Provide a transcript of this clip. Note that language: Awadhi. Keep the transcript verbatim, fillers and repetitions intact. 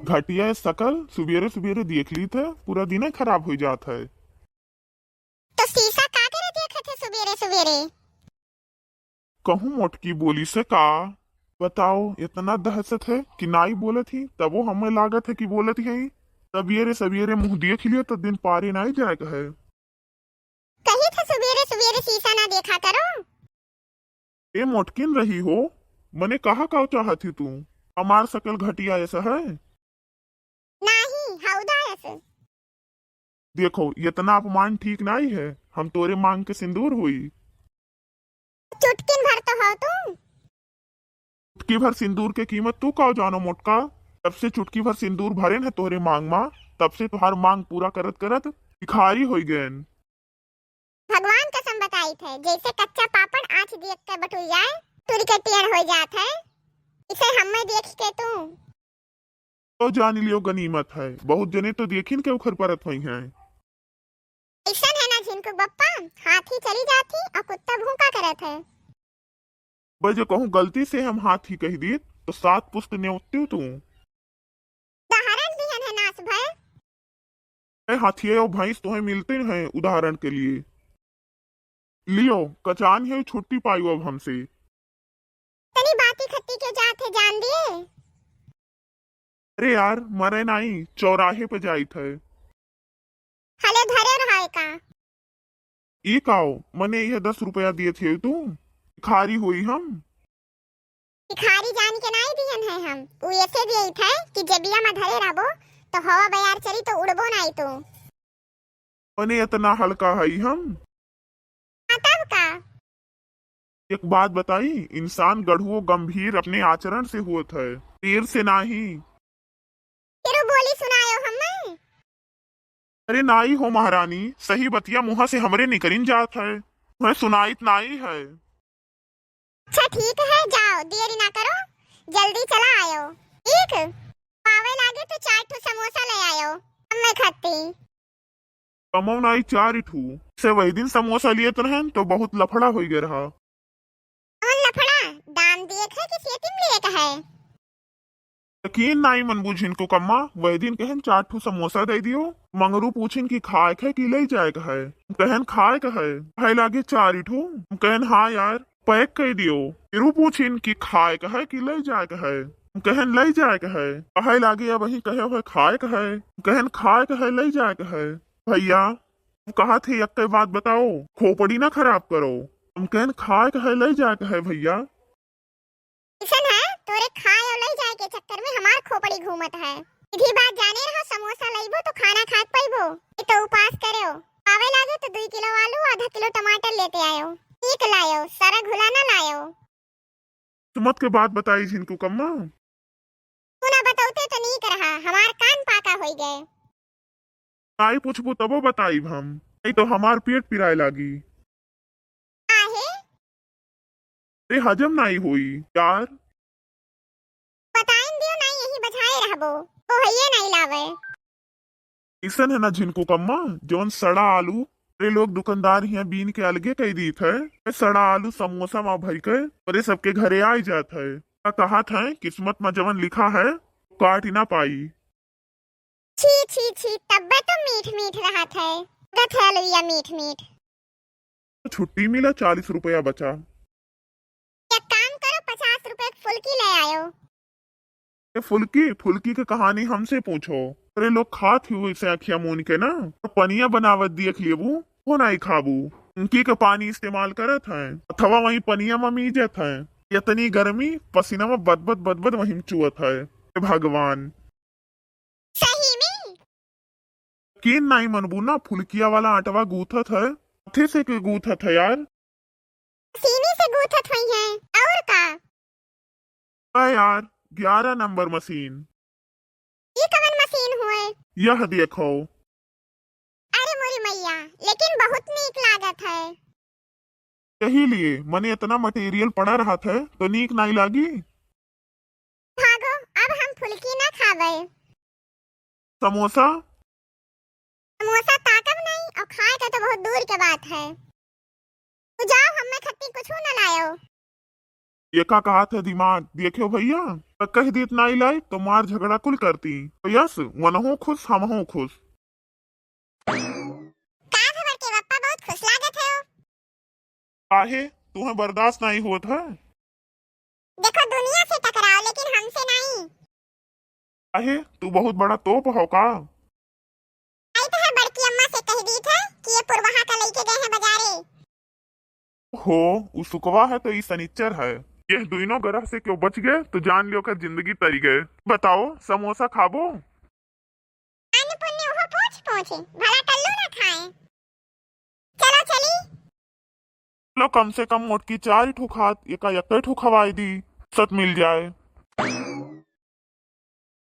घटिया सकल सुबेरे सुबेरे देख लीत है, पूरा दिने खराब होइ जात है। तो शीशा का करे देखत है सुबेरे सुबेरे? कहूँ मोटकी बोलिस का? बताओ, इतना दहशत है कि नाई बोलत ही, तबो हमें लागत है कि बोलत ही। सबेरे सबेरे मुँह देख लियो तो दिन पारे नाई जाए के है। कही थे सुबेरे सुबेरे शीशा ना देखा करो। ए मोटकिन रही हो, मने कहा का चाहत ही तू? हमार सकल घटिया ऐसा है? नाही, हौदा ऐसे। देखो, इतना अपमान ठीक नाई है। हम तोरे मांग के सिंदूर हुई। चुटकिन भर तो हो तू। चुटकी भर सिंदूर के कीमत तू का जानो मोटका? जब से चुटकी भर सिंदूर भरेन है तोहरे मांग मा, तब से तुहार मांग पूरा करत करत भिखारी होई गयन। भगवान कसम बताई थे, जैसे कच्चा पापड़ आँच देख के बटुर जाए, टूट के टेढ़ हो जात है, इसे हमें देख के तू। तो जान लियो गनीमत है, बहुत जने तो देखिन के उखर परत होई हैं। ऐसन है ना झिनकू बप्पा, हाथी चली जात ही और कुत्ता भूखा करत है। बे जो कहूँ गलती से हम हाथी कह दीत, तो सात पुस्त नेवत्तियो तू। उदाहरण दिहन है नास भय। ए हाथिये और भैंस तोहे मिलते हैं उदाहरण के लिए। लियो, कचान है, छुट्टी पायो अब हमसे। तनी बाती खत्ती के जात है, जान दिए। अरे यार, मरे नाई, चौराहे पे जाइत है। हले धरे रहा है का? ई काओ, मने यह दस रुपया दिए थे तू? भिखारी होई हम? भिखारी जान के नाई दिहन है हम। उ ऐसे दिए थे कि जेबिया में धरे रहबो, तो हवा बयार चली तो उड़बो नाई तू। मने इतना हल्का हई हम? हाँ, तब का? एक बात बताई, इंसान गढ़ुओ गंभीर अपने आचरण से होत है, तीर से नाही। फिर वो बोली सुनायो हमें। अरे नाई हो महारानी, सही बतिया मुँह से हमरे निकरिन जात है, मैं सुनाइत नाई है। अच्छा ठीक है, जाओ, देरी ना करो, जल्दी चला आयो। ठीक, पावे लागे तो चार ठो समोसा ले आयो, हमें खत्ती। कमो नाई चार ठू से वही दिन समोसा लिए तो रहन तो बहुत लफड़ा हो गया रहा। कौन लफड़ा? दाम दिए थे कि सेटिंग लिए का है? यकीन नाई मनबू झिनकू कम्मा, वही दिन कहन चार ठू समोसा दे दियो। मंगरू पूछिन कि खाए के है कि ले जाए के है? कहन खाए के है। कहे लागे चार ठू। कहन हाँ यार, पैक कर दियो। फिर उ पूछिन कि खाए के है कि ले जाए के है? कहन ले जाए के है। कहे लागे अब वही कहे हुए खाए के है। कहन खाए के है, ले जाए के है। भैया, उ कहा थे एक बात बताओ, खोपड़ी ना खराब करो। हम कहन खाए के है, ले जाए के है भैया। अइसन है, तोरे खाए और ले जाए के चक्कर में हमार खोपड़ी घूमत है। सीधी बात जाने रहो, समोसा लइबो तो खाना खा के पइबो, ये तो उपास करेओ। पावे लागे तो दुई किलो आलू, आधा किलो टमाटर लेते आयो, नीक लायो, सारा घुला ना लायो। किस्मत के बात बताई झिनकू कम्मा। तू ना बतौते तो नीक रहा, हमार कान पाका होई गए। नाई पूछबू तबो बताइब हम, नहीं तो हमार पेट पिराए लागी। काहे? अरे हजम नाई होई यार। बताइन दियो नाई, यही बझाए रहबो, तो हइये नाई लावे। अइसन है ना झिनकू कम्मा, जौन सड़ा आलू अरे लोग दुकानदार हियाँ बीन के अलगे कई दीत है, सड़ा आलू समोसा मा भर के अरे सबके घरे आई जात है। का कहत है, किस्मत मा जवन लिखा है, काट ना पाई। छी, छी, छी, तब्बे तो मीठ, मीठ रहत है। गत है अलुइया मीठ, मीठ। छुट्टी मिला, चालीस रुपया बचा। एक काम करो, पचास रुपए के फुल्की ले आयो। ए फुल्की, फुल्की के कहानी हमसे पूछो। अरे लोग खात ही वैसे अखिया मून के ना, तो पनिया बनावत देख लेबू, वो नाई खाबू। उनकी के पानी इस्तेमाल करत हैं, अथवा वही पनिया मा मीजत हैं। इतनी गर्मी, पसीना मा बदबद बदबद वहीं चुअत है। हे भगवान। सही में? यकीन नाई मनबू ना, फुलकिया वाला आटवा गूंथत है। हाथे से के गूंथत है यार? मशीनी से गूंथत होई है, और का? अ यार, ग्यारह नंबर मशीन। ई कवन मशीन हुए? यह देखो। अरे मोरी मैया, लेकिन बहुत नीक लागत है। यही लिए मने इतना मटेरियल पड़ा रहत है, तो नीक नाई लागी। भागो, अब हम फुलकी ना खावे। समोसा? समोसा ताकब नहीं, और खाए का तो बहुत दूर के बात है। तू जाओ, हमें खत्ती कुछ ना लायो। एका कहत है दिमाग, देख्यो भइया, त कहि दीत नाहीं लाई, त मार झगड़ा कुल करती। त यस, वनहूँ खुस, हमहूँ खुस। का भर बड़के बप्पा, बहुत खुस लागत है हो। काहे, तुहैं बर्दाश्त नाहीं होत है? देखो, दुनिया से टकराओ, लेकिन हमसे नाहीं। काहे, तू बहुत बड़ा तोप हो का? आई तो है, बड़की अम्मा से कहि दीत है कि ये पुरवहा का लइके गए हैं बजारे। हो, उ सुकवा है तो ई सनिच्चर है। यह दुइनो ग्रह से केउ बच गए तो जान लियो कि जिंदगी तरी गए। बताओ, समोसा खाबो? अन्न पुण्य उहो पोंछ पोंछ, भला टल्लू ना खाए। चलो चली। लो, कम से कम मोटकी चार ठो खात, एका एक्के ठो खवाई दी, सत मिल जाए।